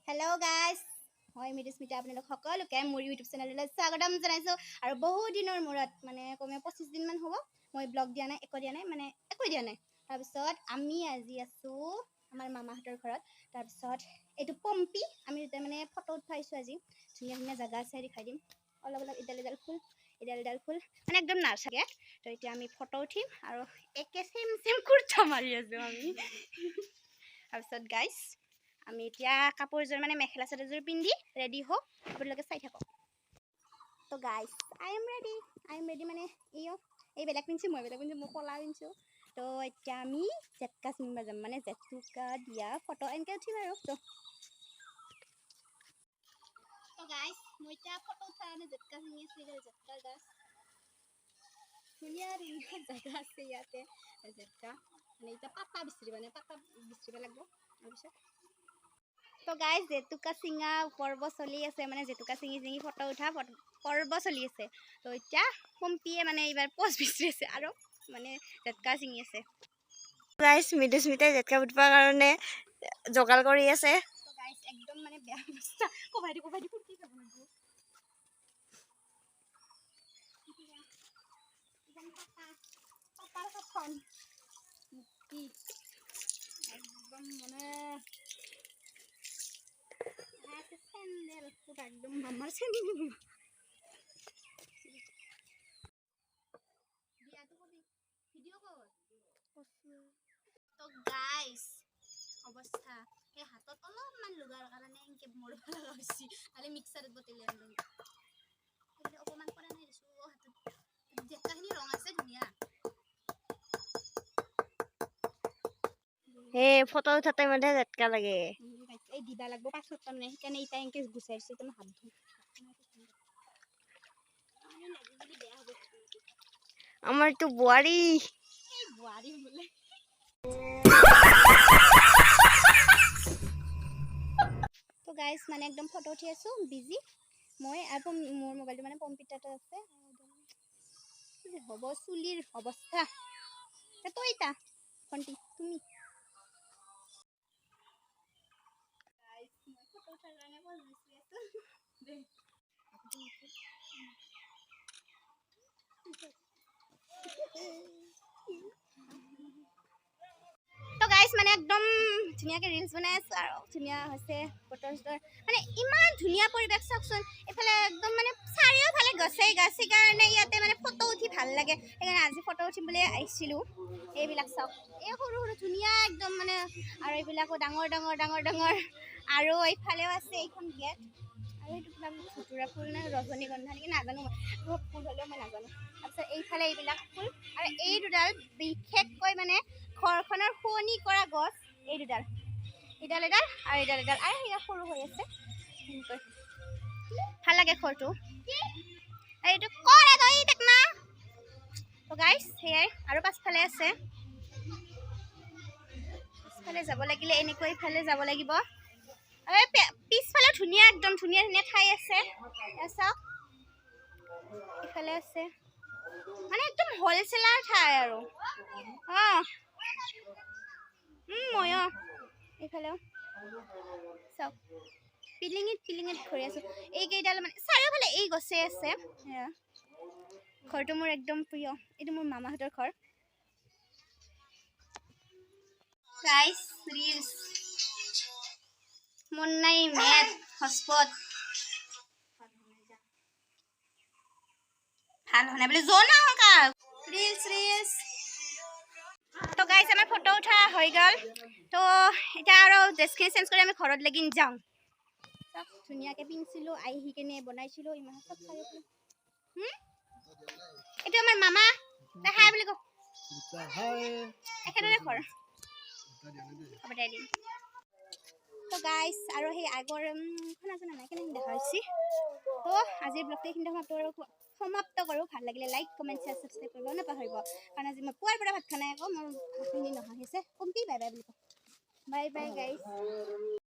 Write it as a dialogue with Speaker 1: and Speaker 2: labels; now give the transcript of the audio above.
Speaker 1: Hello' guys, মই মৃদুস্মিতা, আপোনালোক সকলোকে মোৰ ইউটিউব চেনেললৈ স্বাগতম জনাইছোঁ। আৰু বহু দিনৰ মূৰত, মানে কমেও 25 দিনমান হ'ব, মই ব্লগ দিয়া নাই, একো দিয়া নাই, মানে একো দিয়া নাই। তাৰপিছত আমি আজি আছোঁ আমাৰ মামাহঁতৰ ঘৰত। তাৰপিছত এইটো পম্পী, আমি দুটাই মানে ফটো উঠাইছোঁ আজি। ধুনীয়া ধুনীয়া জেগা আছে, দেখাই দিম। অলপ অলপ এডাল এডাল ফুল, এডাল এডাল ফুল, মানে একদম নাৰ্চাৰী। তো এতিয়া আমি ফটো উঠিম আৰু একে চেম চেম কুৰ্তা মাৰি আছোঁ আমি। তাৰপিছত গাইজ, আমি এতিয়া কাপোৰযোৰ, মানে মেখেলা চাদৰযোৰ পিন্ধি ৰেডি হওঁ, আপোনালোকে চাই থাকক। তো guys, I am ready, I am ready. মানে এই এই বেলেগ পিন্ধিছোঁ, মই বেলেগ পিন্ধিছোঁ, মই ক'লা পিন্ধিছোঁ। তো এতিয়া আমি জেটকা চিনিব যাম, মানে জেতুকা দিয়া ফটো এনেকৈ উঠিম আৰু। তো গাইজ, মই এতিয়া ফটো উঠাৰ কাৰণে জেটকা চিঙি আছোঁ। এইডাল জেটকাৰ গাছ, ধুনীয়া ধুনীয়া জেগা আছে ইয়াতে। জেটকা মানে এতিয়া পাতা বিচাৰিব, মানে পাতা বিচাৰিব লাগিব। তাৰপিছত তো গাইজ, জেতুকা চিঙা পৰ্ব চলি আছে, মানে জেতুকা চিঙি চিঙি ফটো উঠা পৰ্ব চলি আছে। তো এতিয়া পম্পীয়ে মানে এইবাৰ প'জ বিচাৰি আছে আৰু মানে জেতুকা চিঙি আছে।
Speaker 2: গাইজ, মৃদুস্মিতাই জেটকা উঠবৰ কাৰণে যোগাৰ কৰি আছে।
Speaker 1: তো গাইজ, একদম মানে বেয়া অৱস্থা। কবাই দি কবাই দি ফুৰ্তি যাব লাগিব। একদম পাতা পাতাৰ কাঠন মুক্তি, একদম মানে আছে চেন্দেল পুৰা একদম মামাৰ চেন্দেল। বিয়াটো কবি, ভিডিঅ' কৰ। তো গাইজ, অৱস্থা, সেই হাতত অলপমান লগাৰ কাৰণে এনেকে মৰিব লগা হৈছে। নহ'লে মিক্সাৰত বটিলে আনিলো। অকণমান কৰা নাই দিছোঁ হাতত। জেতুকাখিনি ৰং আছে ধুনীয়া।
Speaker 2: সেই ফটো উঠা টাইমতহে জেটকা লাগে।
Speaker 1: এই দিবা লাগব পাছত, তাৰমানে সেইকাৰণে এতিয়া এনেকে গুচাইছোঁ। এতিয়া মই হাত ধুম। পানী লাগি গ'লে বেয়া হ'ব।
Speaker 2: আমাৰতো বোৱাৰী।
Speaker 1: এই বোৱাৰী বোলে। তো গাইজ, মানে একদম ফটো উঠি আছোঁ বিজি মই আৰু মোৰ মোবাইলটো মানে পম্পিৰ তাতে আছে। কি যে হ'ব চুলিৰ অৱস্থা। তই ইতা ভণ্টি তুমি। Guys, মই ফটো উঠাৰ কাৰণে প'জ বিচাৰি আছোঁ। দে। তো গাইজ, মানে একদম ধুনীয়াকৈ ৰিলচ বনাই আছোঁ আৰু ধুনীয়া হৈছে বতৰ চতৰ, মানে ইমান ধুনীয়া পৰিৱেশ। চাওকচোন, এইফালে একদম মানে চাৰিওফালে গছেই গছ, সেইকাৰণে ইয়াতে মানে ফটো উঠি ভাল লাগে। সেইকাৰণে আজি ফটো উঠিম বুলি আহিছিলোঁ। এইবিলাক চাওক, এই সৰু সৰু ধুনীয়া একদম মানে, আৰু এইবিলাকো ডাঙৰ ডাঙৰ ডাঙৰ ডাঙৰ, আৰু এইফালেও আছে এইখন গেট। আৰু সেইটো কিবা ধুতুৰা ফুল নে ৰজনীগন্ধা নেকি নাজানো মই, বহুত ফুল হ'লেও মই নাজানো। তাৰপিছত এইফালে এইবিলাক ফুল, আৰু এই দুডাল বিশেষকৈ মানে ঘৰখনৰ শুৱনি কৰা গছ এই দুডাল, এডাল এডাল আৰু এডাল এডাল, আৰু সেয়া সৰু হৈ আছে। সেনেকৈ ভাল লাগে ঘৰটো। এইটো কৰা তই থাক না। তো গাইজ, সেয়াই আৰু পাছফালে আছে। পাছফালে যাব লাগিলে এনেকৈ ইফালে যাব লাগিব। আৰু এই পিছফালে ধুনীয়া, একদম ধুনীয়া ধুনীয়া ঠাই আছে। এয়া চাওক, ইফালে আছে, মানে একদম হ'লচেলাৰ ঠাই আৰু। অঁ, ময়ো এইফালেও চাওক, পিলিঙিত পিলিঙিত ঘূৰি আছোঁ। এইকেইডাল মানে চাৰিওফালে এই গছেই আছে। সেয়া ঘৰটো মোৰ একদম প্ৰিয়, এইটো মোৰ মামাহঁতৰ ঘৰ। গাইজ, ৰিলচ মন নাই, মেট হটস্পট ভাল হোৱা নাই বোলে, যোৱা না সোনকাল। Reels reels. তো গাইজ, আমাৰ ফটো উঠা হৈ গ'ল। তো এতিয়া আৰু ড্ৰেছখিনি চেঞ্জ কৰি আমি ঘৰত লাগি যাওঁ। চব ধুনীয়াকৈ পিন্ধিছিলোঁ, আহি কেনে বনাইছিলোঁ ইমান চব চাৰিওফালে। এইটো আমাৰ মামা, তই হাই বুলি কওঁ। এখেতৰে ঘৰ, হ'ব দে দিম। তো গাইজ, আৰু সেই আগৰ শুনা নাই কেনেকৈ দেখা হৈছে। তো আজিৰ ব্লগটো এইখিনিতে সমাপ্ত কৰোঁ। ভাল লাগিলে লাইক, কমেণ্ট, শ্বেয়াৰ, ছাবস্ক্ৰাইব কৰিব নাপাহৰিব, কাৰণ আজি মই পুৱাৰ পৰা ভাত খোৱা নাই আকৌ, মোৰ ভাতখিনি নোহোৱা হৈছে। পম্পী, বাই বাই বুলি কওঁ। Bye bye guys.